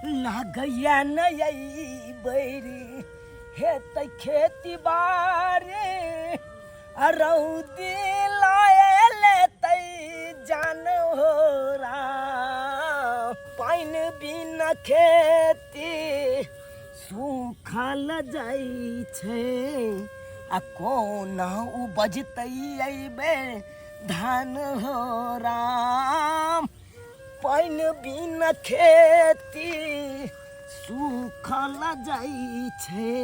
लागैया नहि अइ बेर हेतै खेती बाड़ी, आ रौदी लए लेतै जान हो राम। पानि बिना खेती सूखल जाइ छै, आ कोना उपजतै अइबे धान हो राम। पानि बिना खेती सूखल जाइ छै,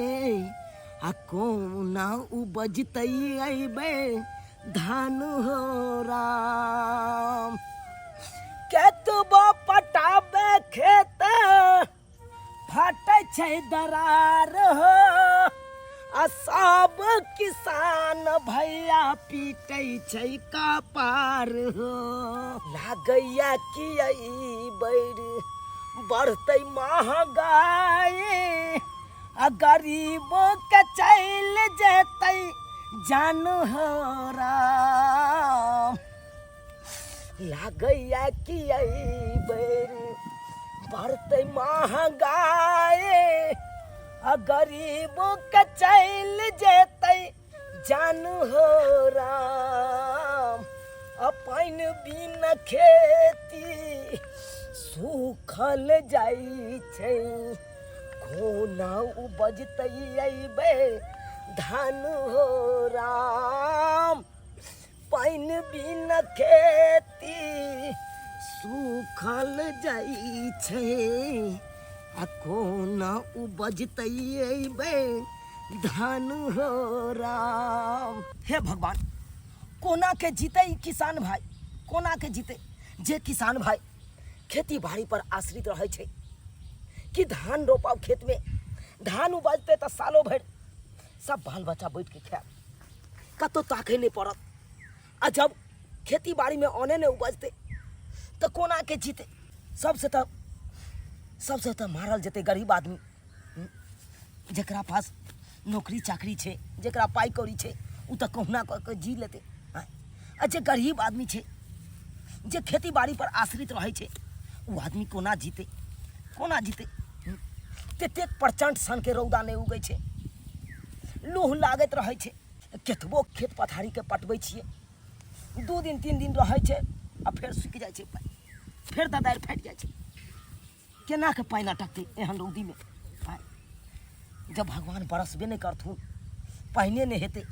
आ कोना उपजतै अइबे धान हो राम। केतबो पटाबे खेत फटै छै दरार हो, आ सब किसान भैया पीटै छै कपार हो। लागैया कि अइ बेर बढ़तै महगाई, आ गरीब के चलि जेतै जान हो राम। लागैया कि अइ बेर बढ़तै महगाई, आ गरीब के चलि जेतै जान हो राम। आ पानि बिना खेती सूखल जाइ छै, कोना उपजतै अइबे धान हो राम। पानि बिना खेती सूखल जाइ छै, आ कोना उपजतै अइबे धान हो राम। हे भगवान, कोना के जीतै किसान भाई, कोना के जीतै जे किसान भाई खेती बाड़ी पर आश्रित रहै छै कि धान रोपाउ खेत में, धान उपजतै तऽ सालो भरि सब बाल बच्चा बैठ के खायब, कतौ ताकै नहि पड़त। आ जब खेती बाड़ी में अने नहि उपजतै तऽ कोना के जीतै? सबसे तऽ मारल जेतै गरीब आदमी, जकरा पास नौकरी चाकरी छै, जकरा पाइ कौड़ी छै, ओ तऽ कहुना कऽ कऽ जी लेतै। आ जे गरीब आदमी छै, जे खेती बाड़ी पर आश्रित रहै छै, ओ आदमी कोना जीतै, कोना जीतै? ततेक प्रचण्ड सनके रौदा नहि उगै छै, लूह लागैत रहै छै। केतबो खेत पथारीके पटबै छियै, 2 दिन 3 दिन रहै छै आ फेर सुखि जाइ छै पानि, फेर ददारि फाटि जाइ छै। केना के पानि अटकतै एहन रौदीमे? जब भगवान बरसबे नहि करथुन, पानिए नहि हेतै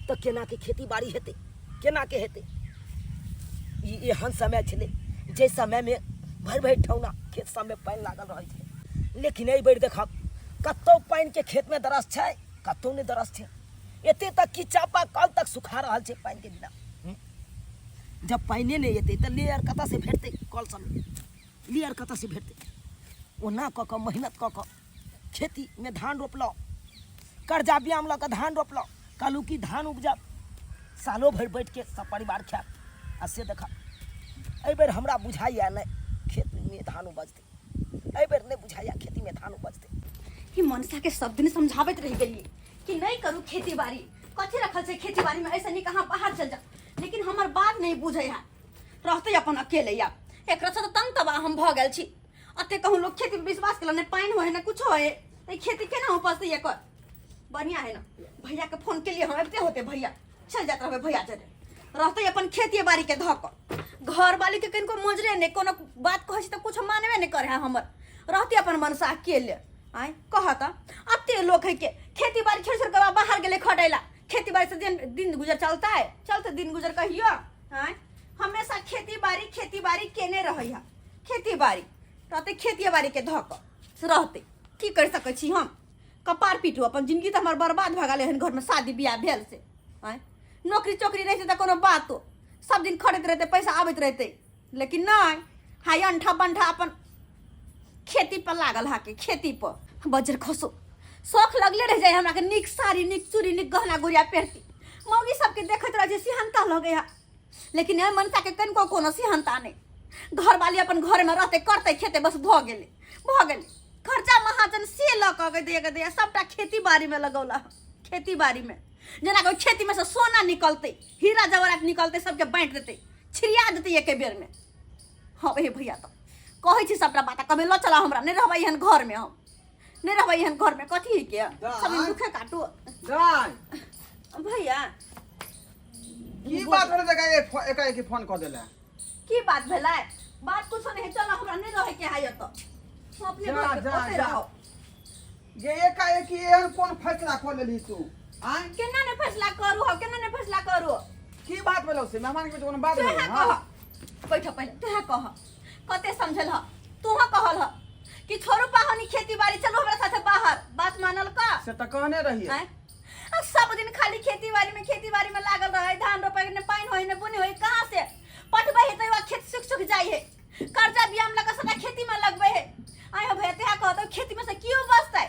तऽ केना के खेती बाड़ी हेतै, केना के हेतै? ई एहन समय छलै जाहि समयमे भरि भरि ठौना खेत सबमे पानि लागल रहै छलै, लेकिन एहि बेर देखब कतहु पानिके खेतमे दरस छै, कतहु नहि दरस छै। एते तक कि चापा कल तक सुखा रहल छै पानिके बिना। जब पानिए नहि एतै तऽ लेयर कतऽसँ भेटतै? कल सबमे लेयर कतऽसँ भेटतै? ओना कऽ कऽ मेहनत कऽ कऽ खेतीमे धान रोपलहुँ, कर्जा ब्याम लऽ कऽ धान रोपलहुँ, कहलहुँ कि धान उपजाब सालो भरि बैठके सब परिवार खायब। आ से देखब एहिबेर हमरा बुझाइए नहि खेतमे धान उपजतै, एहिबेर नहि बुझाइए खेतीमे धान उपजतै। ई मनसा के सब दिन समझाबैत रहि गेलियै कि नहि करू खेती बाड़ी, कथी रखल छै खेती बाड़ी में, ऐसे नीक अहाँ बाहर चल जाउ, लेकिन हमर बात नहीं बुझै है, रहते अपन अकेले। या एकरा से तऽ तंग तबाह हम भऽ गेल छी। अते कहूँ लोग खेती पे विश्वास केलक, नहि पानि होय नहि कुछो होय, तऽ खेती केना उपजतै एकर? बढ़िया है ना, भैया के फोन केलिए हम, अबिते होते भैया, चल जात रहबै भैया जरे, रहते अपन खेती बाड़ी के धऽ कऽ। घर वाली के कनिको मोजरे नहि, कोनो बात कहै छी तऽ कुछो मानबे नहि करे है हमर, रहते अपन मनसा अकेले। आँय कह तऽ अते लोक है के खेती बाड़ी छोड़ि छोड़ि कऽ बाहर गेलै खटैला, खेती बाड़ी से दिन दिन गुजर चलता है, चलते दिन गुजर कहियो? आँय हमेशा खेती बाड़ी खेती बाड़ी केने रहै है, खेती बाड़ी रहते, खेती बाड़ी के धऽ कऽ से रहते। की करि सकै छी हम? कपार पीटू, अपन जिंदगी तऽ हमर बर्बाद भऽ गेलै एहन घरमे शादी बियाह भेल से। आँय नौकरी चौकरी रहतै तऽ कोनो बातो, सब दिन खटैत रहतै, पैसा आबैत रहतै, लेकिन नहि हाय अंठा बंठा अपन खेती पर लागल हाके खेती पर। बजर खसो शौख लगले रह जाए हमरा के, नीक साड़ी नीक चूड़ी नीक गहना गुड़िया पहिरती, मौगी सबके देखैत रह जे सिहनता लगे है, लेकिन एहि मनसा के कनिको कोनो सिहनता नहीं। घर वाली अपन घर में रहते करते खेते बस भऽ गेलै भऽ गेलै। खर्चा महाजन से लऽ कऽ दैया के दैया सबटा खेती बाड़ी में लगौला, खेती बाड़ी में जेना कोई खेती में से सोना निकलते हीरा जवाहरात निकलते सबके बांटि देते छिड़िया देते एके बेर में। हाँ हे भैया, तो कहै छी सबटा बात आ कहबै लऽ चला हमरा नहि रहबै एहन घरमे, हम नहि रहबै एहन घरमे। कथी के सब दिन दुखे काटू। दाइ भैया, की बात भेलै जे एकाएक फोन कऽ देला? की बात भेलै? बात कुछो नहीं, चल हमरा नहीं रहे के है एतऽ, हम अपने जा, घर जा, ओतै जा। रहब। जे एकाएक एहन कोन फैसला कऽ लेलही तू आँय? केना ने फैसला करू हम, केना ने फैसला करू? की बात भेलौ से? मेहमान के बीच कोनो बात तोहे भेलौ? कह। हँ? बैठ पहिले, तोहे कह, कते समझल ह तोह, कहल ह कि छोड़ू पाहनी खेती बाड़ी, चलू हमरा साथे बाहर, बात मानल का? से तऽ कहने रहियै। आँय? आ सब दिन खाली खेती बाड़ी में, खेती बाड़ी में लागल रहे, धान रोपे ने पानि होय ने बुनी होय, कहाँ से पटबै है? तो खेत सुख सुख जाइ है, कर्जा बियाम लगा सबटा खेती में लगबै है। आय हो भैया, तेहा कहतो खेती में से की बचतै?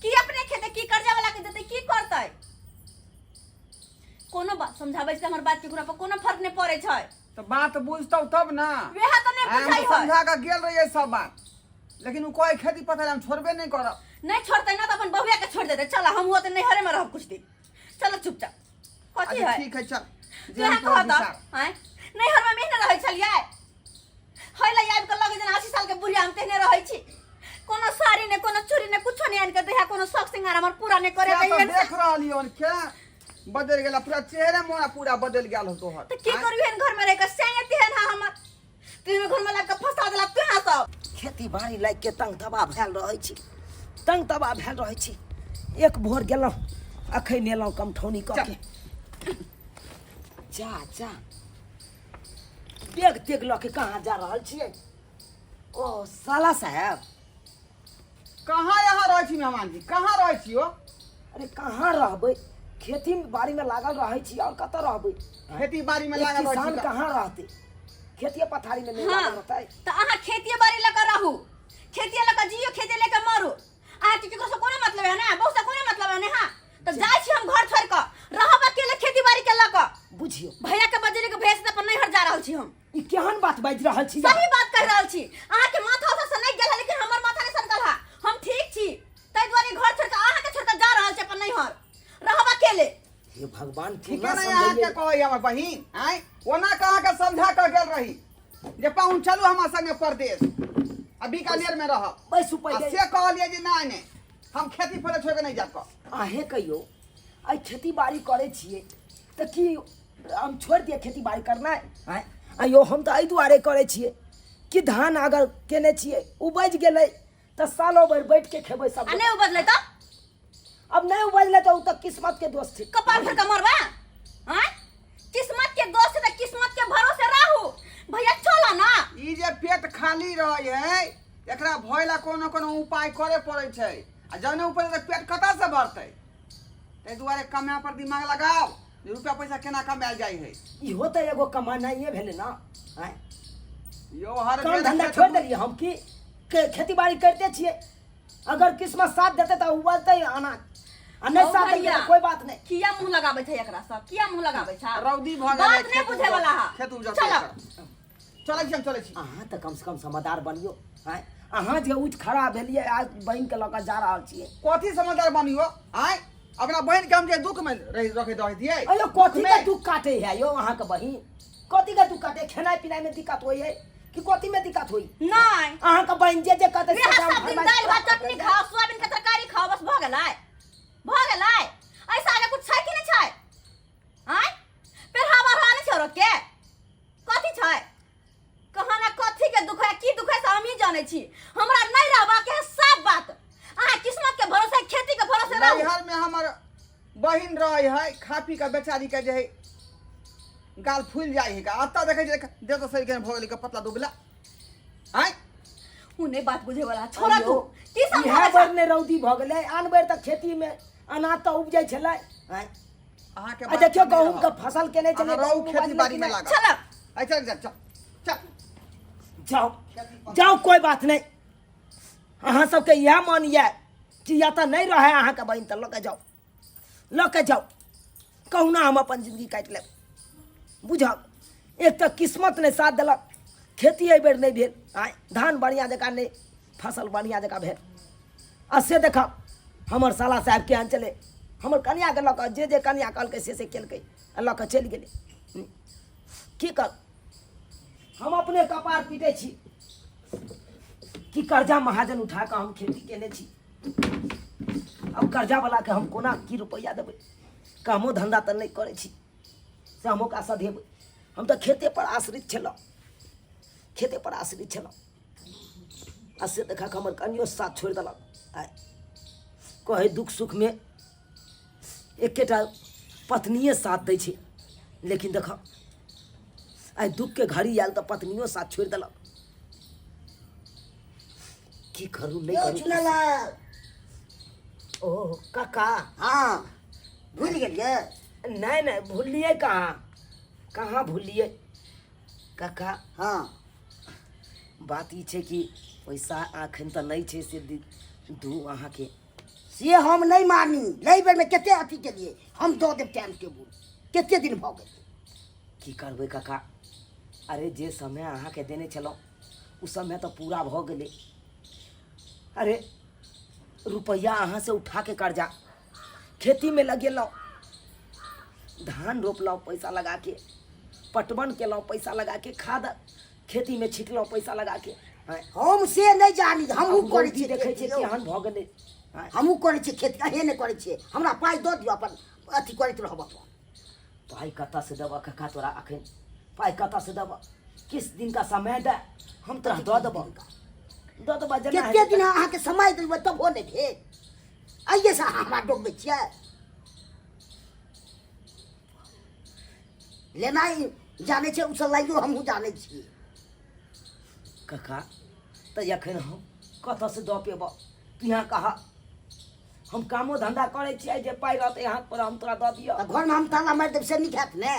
की अपने खेते, की कर्जा वाला के देतै, की करतै? कोनो बात समझाबै छै हमर बात के ओकरा पर कोनो फर्क नहि पड़ै छै। तऽ बात बुझतौ तब ना। वएह तऽ नहि आइ हम बुझै है। समझा कऽ गेल रहियै सब बात, लेकिन ओ कहै खेती पथारी हम छोड़बे नहि करब। नहि छोड़तै ना तऽ अपन बहुआ के छोड़ देतै। चल, हम होते नैहरे में रहब कुछ दिन, चलो चुपचाप। कथी अच्छा है? ठीक है, चल। तू यहाँ तोहर कहत विचार। आँय, नैहर में मेहने रहै छलियै, है लै आबि कऽ लगै जेना 80 साल के बुढ़िया हम तेहने रहै छी। कोनो साड़ी ने, कोनो चूड़ी ने, कुछो नहि आनि कऽ दैहा, कोनो शौक सिंगार हमर पूरा नहि करे से तऽ दैया। देख रहलियै हन, केना बदलि गेल पूरा चेहरे मोरा, पूरा बदलि गेल हो तोहर। तऽ की आँय? करू एहन घर में रहि कऽ? सैंगे तेहन है हमर, तू घर में लाबि कऽ फंसा देलक तू सब। खेती बाड़ी लागि के तंग तबाह भेल रहै छी, तंग तबाह भेल रहै छी। एक भोर गेलहुँ, अखन एलहुँ कमठौनी कऽ के। जा जा, बेग तेग लऽ के कहाँ जा रहल छियै ओ साला साहेब? कहाँ यहाँ रहै छी मेहमान जी, कहाँ रहै छी ओ? अरे कहाँ रहबै, खेती बाड़ी में लागल रहै छी, और कतऽ रहबै? खेती बाड़ी में एक लागल रहै किसान छी। कहाँ रहतै? खेतिए पथारी में नहीं हाँ। लागल रहतै? तऽ अहाँ खेतिए बाड़ी लऽ कऽ रहू, खेतिए लऽ कऽ जियो, खेतिए लऽ कऽ मरू। अहाँके केकरो से कोनो मतलब है ना, बहुत से कोनो मतलब है ना। हाँ तऽ जाइ छी हम घर छोड़ि कऽ, रहब अकेले खेती बाड़ी के लऽ कऽ। बुझियौ भैया के बजेले के भैया से अपन नैहर जा रहल छी हम। ई केहन बात बाजि रहल छी? सही बात कहि रहल छी। अहाँके माथा उथा से नहि गेल है, लेकिन हमर माथा नहि सनकल है, हम ठीक छी, ताहि दुआरे घर छोड़ि कऽ, अहाँके छोड़ि कऽ जा रहल छी अपन नैहर, रहब अकेले। हे भगवान, ठीके केना नहि अहाँके समझैयै? कहै हमर बहिन आँय, ओना कऽ अहाँके समझा कऽ गेल रही जे पाहुन चलू हमरा संगे परदेश आ बीकानेर में रहब। बैसू आ पहिले। से कहलियै जे नहि नहि, हम खेती फले छोड़ि कऽ नहि जायब कऽ। अहें कहियौ, आइ खेती बाड़ी करै छियै तऽ की हम छोड़ि दियै खेती बाड़ी करनाइ? आँय आइयो हम तऽ एहि दुआरे करै छियै कि धान अगर केने छियै, उपजि गेलै तऽ सालो भरि बैठ के खेबै सब। आ नहि उपजलै तऽ? अब नहि उपजलै तऽ ओ तऽ किस्मत के दोष छै। कपार भर के मरबा आँय, किस्मत के दोष है तऽ किस्मत के भरोसे रहू। भैया चलो ना। ई जे पेट खाली रहै है, एकरा भय ला कोनो कोनो उपाय करे पड़ै छै, आ जने उपजै तऽ पेट कतऽ से भरतै? ताहि दुआरे कमाए पर दिमाग लगाओ जे रुपया पैसा केना कमायल जाइ है। इहो तऽ एगो कमानाइए भेलै ना आँय? यो हर काम बेर धंधा खेत छोड़ि देलियै हम की के खेती बाड़ी करिते छियै? अगर किस्मत साथ देतै तऽ उपजतै अनाज, आ नहि हौ साथ देलकै भैया। तऽ कोई बात नहि। किया मुंह लगाबै छै एकरा सब, किया मुंह लगाबै छै? रौदी भऽ गेलै, बात नहि खेत बुझै वाला है। खेत उपजतै। चलो। एकर। चलै छी हम, चलै छी। अहाँ तऽ कमसँ कम समझदार बनियौ आँय, अहाँ जे उठि खड़ा भेलियै आ बहिनके लऽ कऽ जा रहल छियै। कथी समझदार बनियो आँय? अपना बहिन के हम जे दुख में रहि रखैत रहै दियै? अयो कथी के दुख में? दुख काटे है यौ अहाँके बहिन? कथी के दुख काटे? खेनाइ पिनाइ में दिक्कत होइ है कि कथी में दिक्कत होइ? नहि। अहाँके बहिन जे जे कहतै से वएह काम सब दिन फरमाइश दालि भात चटनी खाओ, सोयाबीन के तरकारी खाओ, बस भऽ गेलै, भऽ गेलै। ऐसा आगे कुछ छै कि नहि छै? आँय, पेरहावा रहा नहि छै औरत के? कथी छै कहाँ ना कथी के दुख है, की दुख है से हमही जानै छी। हमरा नहि रहबा के है सब बात, अहाँ किस्मत के भरोसे, खेती के भरोसे रहू। नैहर में हमर बहिन रहे है, खा पी के बेचारी के जे है गाल फूल जाइ है। अतऽ देखै छै देह तऽ सही केहन भऽ गेलै पतला दुबला आँय। उ नहि बात बुझे वाला, छोड़ा तू की इएह समझाबै बेर नहि रौदी भऽ गेलै, आन बेर तऽ खेतीमे अनाज तऽ उपजै छलै आँय? अहाँके आ बात देखियौ नहि गहूँम के रहब। फसल केने छलै, अहाँ रहू गहूँम खेती उपजलै बाड़ी कि में नहि? लागल। चल। आइ चल चल चल चल। जाओ जाओ, कोई बात नहीं। अहाँ सबके इएह मन यऽ कि या तऽ नहि रहै अहाँके बहिन तऽ लऽ के जाउ, लऽ के जाउ, कहुना हम अपन जिंदगी काटि लेब। बुझल, एक तऽ किस्मत नहि साथ देलक, खेती एहि बेर नहि भेल आँय, धान बढ़िआँ जकाँ नहि, फसल बढ़िआँ जकाँ भेल। आ से देखब हमर साला साहेब केहन छलै, हमर कनिआँके लऽ कऽ जे जे कनिआँ कहलकै से से केलकै आ लऽ कऽ चलि गेलै। की कर, हम अपने कपार पीटै छी। कि कर्जा महाजन उठा कऽ हम खेती केने छी। अब कर्जा वाला के हम कोना की रुपैआ देबै? कामो धंधा तऽ नहि करै छी से हम ओकरा सधेबै। हम तऽ खेते पर आश्रित छलहुँ, खेते पर आश्रित छलहुँ, आ से देखा कऽ हमर कनियो साथ छोड़ि देलक। आइ कहै दुख सुखमे एकेटा पत्निए साथ दै छै, लेकिन देख आइ दुखके घड़ी आयल तऽ पत्नियो साथ छोड़ि देलक। की करू नहि करू। चुनालाल। ओ काका। हाँ, भूलि गेलियै? नहि नहि, भूललियै कहाँ, कहाँ भूललियै काका। हाँ, बात ई छै कि पैसा एखन तऽ नहि छै से दू अहाँके। से हम नहि मानी। एहि बेरमे कते अथी केलियै, हम दऽ देब टाइम टेबुल। कते दिन भऽ गेल? की करबै काका, अरे जे समय अहाँके देने छलहुँ ओ समय तऽ पूरा भऽ गेलै। अरे रुपैआ अहाँसँ उठाके कर्जा खेतीमे लगेलहुँ, धान रोपलहुँ पैसा लगाके, पटवन केलहुँ पैसा लगाके, खाद खेतीमे छिटलहुँ पैसा लगाके। हम से नहि जानी, हमहूँ आब करै रौदी छियै देखै खेती छियै यौ। केहन भऽ गेलै। आँय, हमहूँ करै छियै खेती, अहेँ नहि करै छियै। हमरा पाइ दऽ दियौ, अपन अथी करैत रहब अपन। पाइ कतऽसँ देबऽ कक्का तोरा? अखन पाइ कतऽसँ देबऽ? किछु दिनका समय दे, हम तोरा दऽ देबऽ, दऽ देबऽ जेना कते हेतै। दिन अहाँके समय देबै तबो नहि भेल? आइएसँ अहाँ हमरा डोबबै छियै? लेनाइ जानै छै, ओसभ लाइयो हमहूँ जानै छियै। कक्का, तऽ एखन हम कतऽसँ दऽ पेबऽ? तू यहाँ कह, हम कामो धंधा करै छियै, जे पाइ रहतै हाथ पर हम तोरा दऽ दिअ। तऽ घरमे हम ताला मारि देब से नीक हैत ने?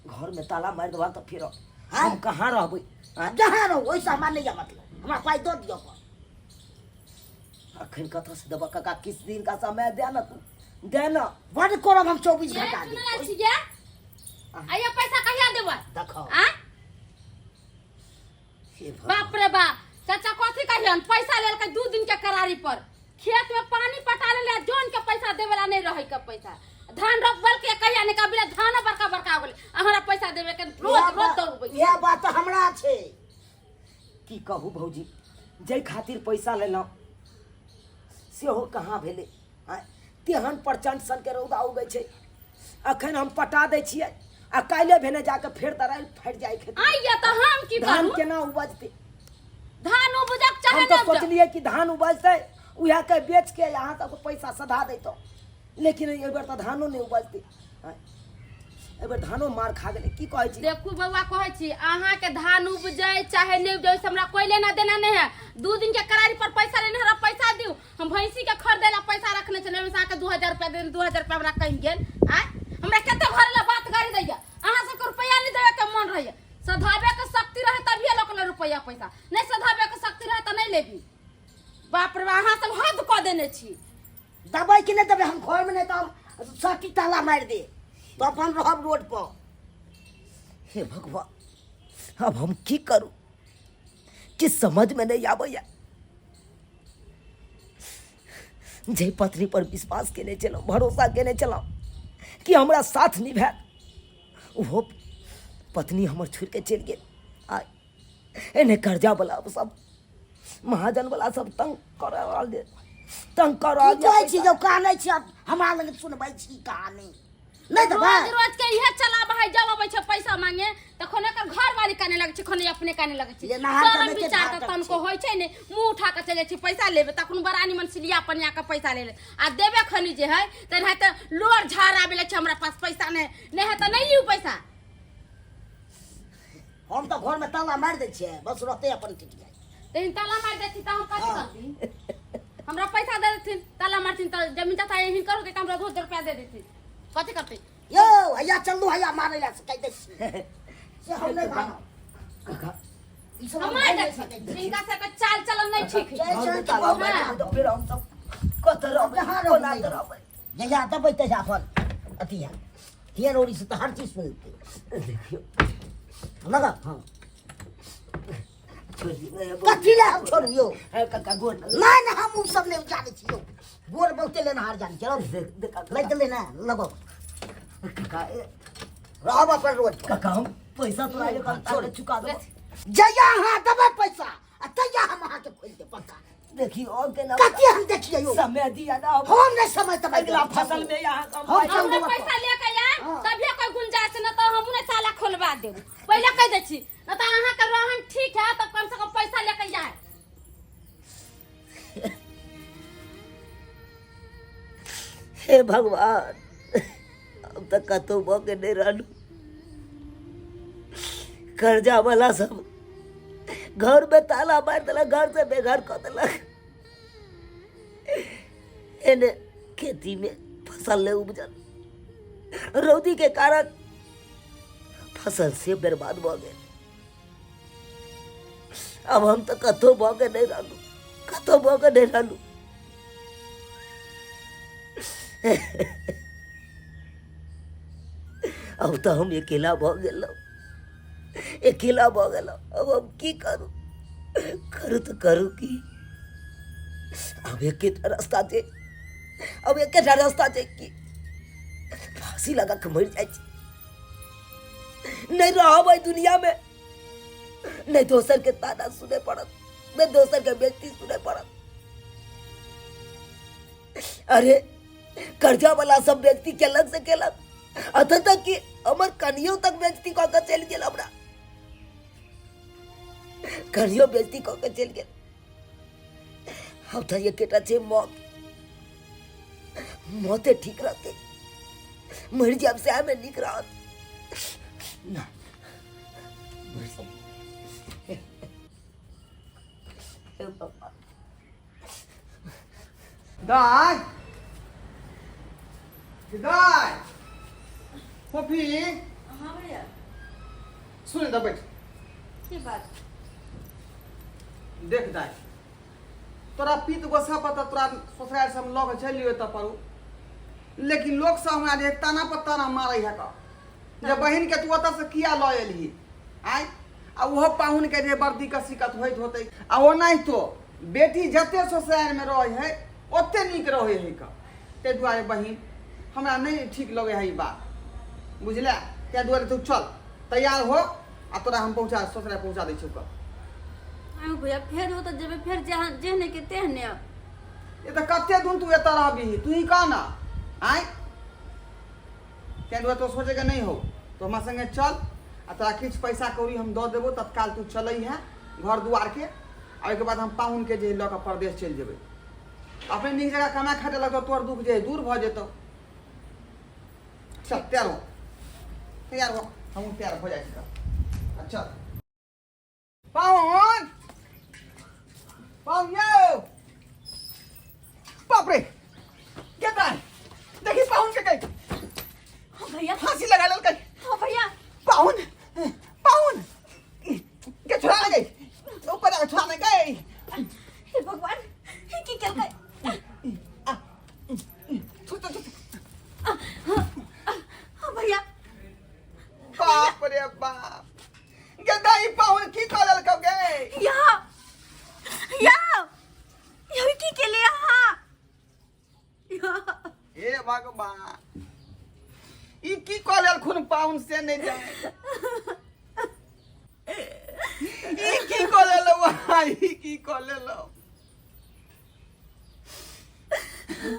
घरमे ताला मारि देबह तऽ फेर आँय? हम कहाँ रहबै? आँय? जहाँ रहू ओहिसँ हमरा नहि यऽ मतलब, हमरा पाइ दऽ दिअ अपन। अखन कतऽसँ देबऽ कक्का? किछु दिनका समय दे ने, तू दे ने। बड्ड करब हम 24 ये घंटा। चुनला छियै, आइयो पैसा कहिया देबै? देखो आ हे भगवान। बाप रे बाप, चाचा कथी कहियन, पैसा लेलकै 2 दिन के करारी पर, खेत में पानी पटा लेले, जौन के पैसा देवे ला नहीं रहे के पैसा, धान रोपबल के कहिया नहीं कबिला, धान बड़का बड़का हो गेलै, हमरा पैसा देवे के रोज रोज दौड़बै। इएह बात तऽ हमरा छै। की कहू भौजी, जाहि खातिर पैसा लेलहुँ सेहो कहाँ भेलै। आँय, तेहन प्रचण्ड सनके रौदा उगै छै, अखन हम पटा दै छियै आ काल्हि भेने जाके फेर दरारि फाटि जाइ खेत। आइया तऽ हम की धान करू? केना उपजतै? धान उपजक चाहे हम तऽ नहि उपजक। सोचलियै कि धान उपजतै, उएह के बेच के अहाँ सबके पैसा सधा दैतहुँ, लेकिन एहि बेर तऽ धानो नहि उपजतै। आँय, एहि बेर धानो मार खा गेलै। की कहै छी? देखू बौआ, कहै छी अहाँके धान उपजै चाहे नहि उपजै, ओहिसँ हमरा कोइ लेना देना नहि है। 2 दिन के करारी पर पैसा लेने, हमरा पैसा दियौ। हम भैंसी के खरीदै ला पैसा रखने छलियै, ओहिसँ अहाँके 2000 रुपया देने, 2000 रुपया हमरा कहि गेल। आँय, हमरा कते भरे ला बात गारि दैया। अहाँ सबके रुपया नहि देबे के मन रहैया। सधाबे के शक्ति रहे तभिए लोक ले रुपया पैसा, नहि सधाबे के शक्ति रहे तऽ नहि लेबी। बाप रे बाप, अहाँ सब हद कऽ देने छी। देबै कि नहि देबै? हम घरमे नहि तऽ हम सटी ताला मारि दे तऽ अपन रहब रोड पर। हे भगवान, अब हम की करू? कि समझ में नहीं आबैया। जे पत्नी पर विश्वास केने छलहुँ, भरोसा केने छलहुँ कि हमरा साथ निभायत, ओहो पत्नी हमर छोड़ि के चलि गेल। आ एने कर्जा वाला सब, महाजन वाला सब तंग कर रहल ये, तंग कर रहल की ये। कहै छी जब कानै छी आब हमरा लग सुनबै छी कहानी? नहि देबै? रोज रोज के इहे चलाब है, जब अबै छै पैसा मांगे तखन एकर घर वाली काने लगै छै, खने अपने काने लगै छै। ले नहा के शरम नहि विचार के तऽ तनको होइ छै ने, मुंह उठा के चलि जाइ छै पैसा लेबे, तखन बड़ा निमन सिलिया पनिया के पैसा ले ले आ देबे खनी जे है तेनाहिते लोर झाड़ आबे लगै छै, हमरा पास पैसा नहि नहि है तऽ नहि लिउ पैसा। हम तऽ घरमे ताला मारि दै छियै, बस रहतै अपन टिटिया। तहन ताला मारि दै छी तऽ हम कथी करती? हमरा पैसा दे देथिन, ताला मारथिन तऽ जमीन जथा एहन करू तऽ हमरा 2 रुपया दे देथिन, कथी करतै? यौ हैया चलू, हैया मारै लए से कहि दै छी से हम नहि मानब। काका, ई सब हम हम मारि नहि दै सकै छी छी। हिनका सबके चाल चलन नहि ठीक है। चल, चल, घरमे ताला मारि देबै तऽ फेर हम सब कतऽ रहबै? जहाँ रहबै। कोना कऽ रहबै? जहिया देबै तहिया अपन अथी हैत। हियर ओरी से तऽ हर चीज सुनतै। देखियौ लगा। हाँ, छोड़ि दियौ। कथी लए हम छोड़ियौ? हे काका, गोर लगै। नहि नहि, हम ओ सब नहि जानै छी यौ। गोर बहुते लेनहार जानै छी। देख, देख, लागि गेलै ने लगो। काका, ए, रहब अपन रोड पर। काका, हम पैसा तोरा एक हफ्ता में चुका देबो। जहिया अहाँ देबै पैसा आ तहिया हम अहाँके खोलि देब पंखा। देखियो और केना कथी हम देखिए यौ? समय दिया ना हम। हम नहीं समय तब अगला फसल में यहाँ हम हम चल हमरा देब। पैसा लेके आयब हाँ। तभिए कोई गुंजाइश, न तो हमहूँ नहीं ताला खोलवा देब, पहिले कह दै छी। न तो अहाँके रहन ठीक है तब कम से कम पैसा लेके आयब। हे भगवान, अब तक कतौ भऽ के नहि रहलहुँ। कर्जा वाला सब घर में ताला मारि देलक, घर से बेघर कऽ देलक। एने खेती में फसल नहि उपजल, रौदी के कारण फसल से बर्बाद भऽ गेल। अब हम तऽ कतौ भऽ के नहि रहलहुँ, कतौ भऽ के नहि रहलहुँ। अब तऽ हम अकेला भऽ गेलहुँ, अकेला भऽ गेलहुँ। अब हम की करू? करू तऽ करू की? अब एकेटा रास्ता छै, अब एकेटा रास्ता छै कि फांसी लगा के मरि जाइ छी। नहि रहब एहि दुनियामे, नहि दोसर के ताना सुने पड़त, नहि दोसर के बेइज्जती सुने पड़त। अरे कर्जा वाला सब बेइज्जती केलक से केलक, अतः तक कि हमर कनियो तक बेइज्जती कऽ के चलि गेल। हमरा कनियो बेइज्जती कऽ के चलि गेल। अब तऽ एकेटा छै मौत, मौते ठीक रहतै, मरि जायब सएह मे नीक रहत ना। मरि जायब। हे भगवान। दाय दाय फोफी। हाँ भैया। सुन तऽ बैठ। की बात? देख दाय, तोरा पीत गोसा पर तऽ तोरा ससुराल से हम लऽ के चलि लियौ तऽ परू, लेकिन लोक सब हमरा जे ताना पर ताना मारै है कऽ जे बहिन के तू ओतऽ से किया लऽ एलही आय, आ ओहो पाहुन के जे बड़ दिक्कत सिक्कत होइत होतै। आ ओनाहितो बेटी जते ससुराल में रहै है ओते नीक रहै है कऽ, ताहि दुआरे बहिन हमरा नहि ठीक लगै है ई बात, बुझले? ताहि दुआरे तू चल तैयार हो आ तोरा हम पहुँचा ससुराल पहुँचा दै छियौ कऽ। आयँ भैया, फेर ओतऽ जेबै फेर जहाँ जेहने के तेहने। ये तऽ कते दिन तू एतऽ रहबही, तू ही कह ना आँय? ताहि दुआरे तो सोचेके नहि हो, तो हमरा संगे चल आ तोरा किछु पैसा कौड़ी हम दऽ देबो तत्काल, तू चलै है घर दुआरके, आ ओहिके बाद हम पाहुनके जे लऽ कऽ परदेश चलि जेबै। अपने नीक जगह कमा खटे लगतौ, तोहर दुख जे दूर भऽ जेतौ। चल तैयार हो, तैयार हो, हमहूँ तैयार भऽ जाइ छी तऽ। आ चल पाहुन, पाहुन यौ। बाप रे, केतना देखी पाहुन के गई। हाँ भैया। फांसी लगा लेलकै। हाँ भैया। पाहुन, पाहुन के छुड़ा ले गई, ऊपर आके छुड़ा ले गई। हे भगवान, हे की केलकै? छुट छुट। हाँ भैया। बाप रे बाप, गदाई पाहुन की कऽ लेलकौ गे? यहाँ यहाँ यहाँ की केलिए अहाँ? यहाँ। हे भगवान, ई की कऽ लेलखुन पाहुन से नहि जाने। ई की कऽ लेलौ, ई की कऽ लेलौ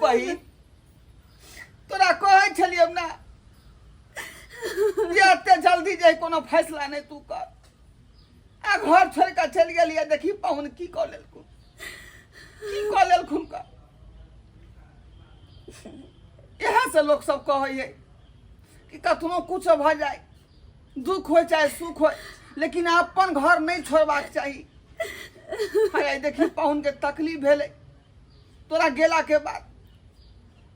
बहिन? तोरा कहै छलियौ ना जे एते जल्दी जे कोनो फैसला नहि तू कर, आ घर छोड़ि कऽ चलि गेलियै। देखी पाहुन की कऽ लेलखुन, की कऽ लेलखुन का। इएह से लोक सब कहै है कि कतनो कुछ भऽ जाय, दुख हो चाहे सुख हो, लेकिन अपन घर नहि छोड़बाक चाही। हाय देखी पाहुन के तकलीफ भेलै तोरा गेला के बाद।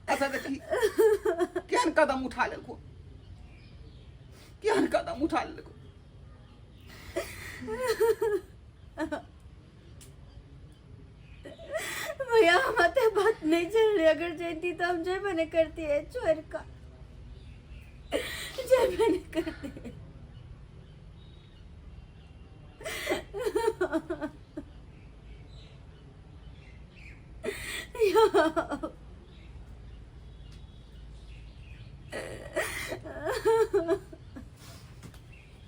अच्छा देखी केहन कदम उठा लेलको, केहन कदम उठा लेलको। भैया हम अते बात नहीं चल रही, अगर जैती तो हम जेबे नहीं करती है, छोड़ का जेबे नहीं करती।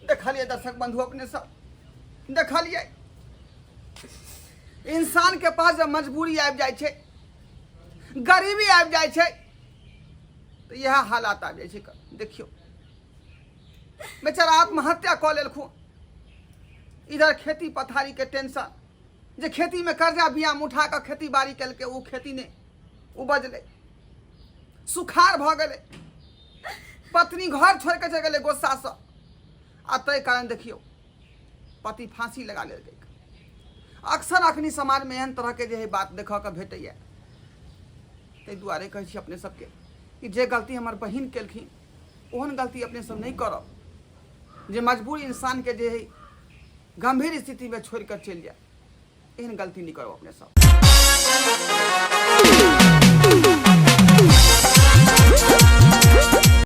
देखलिए दर्शक बंधु, अपने सब देखलिए इंसानके पास जब मजबूरी आबि जाइ छै, गरीबी आबि जाइ छै, तऽ इएह हालात आबि जाइ छै। देखियौ, बेचारा आत्महत्या कऽ लेलखुन। इधर खेती पथारीके टेंशन, जे खेतीमे कर्जा बियाम उठा कऽ खेती बाड़ी केलकै, ओ खेती नहि उपजलै, सुखाड़ भऽ गेलै, पत्नी घर छोड़ि कऽ चलि गेलै गोस्सासँ, आ ताहि कारण देखियौ पति फांसी लगा लेलकै। अक्सर अखनी समाजमे एहन तरहके जे है बात देखऽके भेटैए। ताहि दुआरे कहै छी अपने सबके कि जे गलती हमर बहिन केलखिन, ओहन गलती अपने सब नहि करब जे मजबूर इंसानके जे है गंभीर स्थितिमे छोड़ि कऽ चलि जाय। एहन गलती नहि करब अपने सब।